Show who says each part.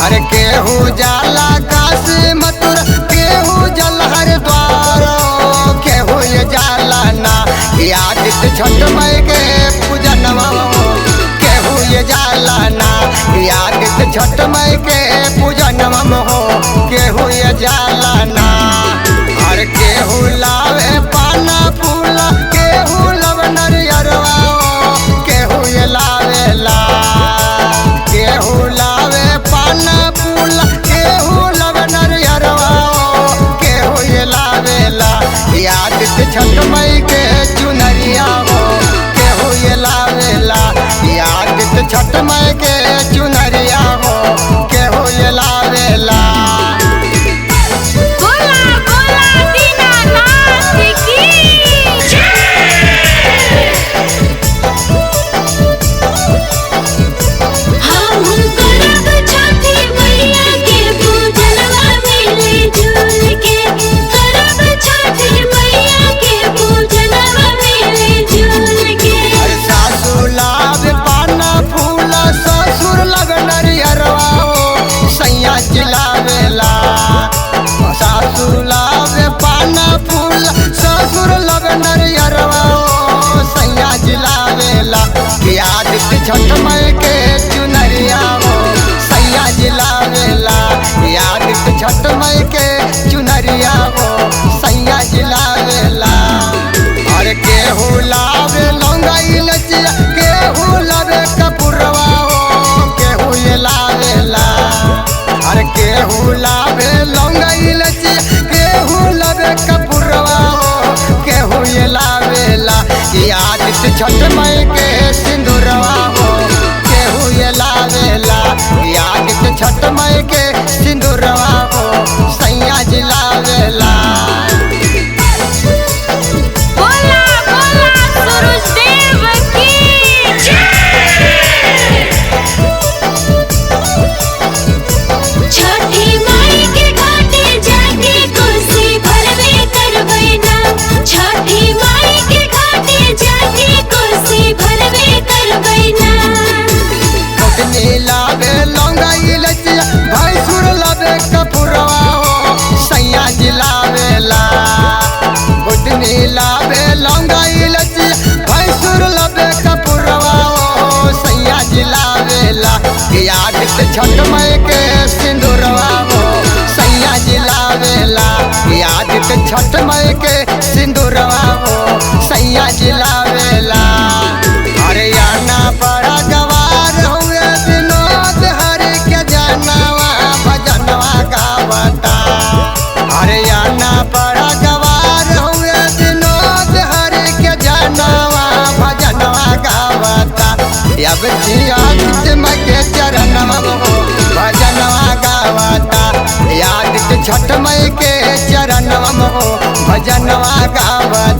Speaker 1: अरे केहू जाला काशी मथुरा केहू जल हरिद्वार केहू ये जाला ना आदित्य छठ माई के पूजनवा केहू ये जाला ना आदित्य छठ माई के पूजनवा हो केहू ये जाला ना। अरे केहू लावे पाना फूला केहू लव नरियरवा केहू ये लावेला केहू लावे पाना फूला केहू लव नरियरवा केहू ये लावेला आदित्य छठ माई के चुनरिया हो केहू ये लावेला आदित्य छठ माई के चुनरिया हो केहू ये लावेला।
Speaker 2: बोला बोला दीनानाथ की हम करब छठी मैया के पूजनवा मिली जुल के करब छठी मैया के पूजनवा मिली जुल के।
Speaker 1: अरे सासू लावे पाना फूला ससुर लग नरियरवा हो सैया जिलावेला सासू लावे पाना फूला ससुर लग नरियरवा हो सैया जिलावेला कि आदित्य छठ माई के चुनरिया हो सैया जिलावेला आदित्य छठ माई के चुनरिया हो सैया जिलावेला। अरे केहू लावे लौंगा इलचिया केहू लावे कपूरवा हो केहू ये लावेला अरे केहू लावे लौंगा इलचिया केहू लावे कपूरवा हो केहू ये लावेला आदित्य छठ माई के सिंदूरवा हो केहू ये लावेला आदित्य छठ माई के सिंदूरवा हो सैया जी लावेला।
Speaker 2: बोला बोला सूरज देव की छठी माई के घाटे जाके कोसी भरबे करबै ना छठी माई के घाटे जाके कोसी भरबे करबै ना।
Speaker 1: गोतनी लावे लौंगा इलचिया भैंसुर लावे कपूरवा हो सैया जी लावेला गोतनी लावे लौंगा इलचिया भैंसुर लावे कपूरवा हो सैया जी लावेला आदित्य छठ माई के सिंदूरवा हो सैया जी लावेला आदित्य छठ माई के सिंदूरवा हो सैया जी लावेला। अरे आना बड़ा गवार हुए विनोद हरि के जनवा भजनवा गावता अरे आना बड़ा गवार हुए विनोद हरि के जनवा भजनवा गावता अब आदित्य माई के चरणवा हो भजनवा गावता आदित्य छठ माई के चरणवा हो भजनवा गावता।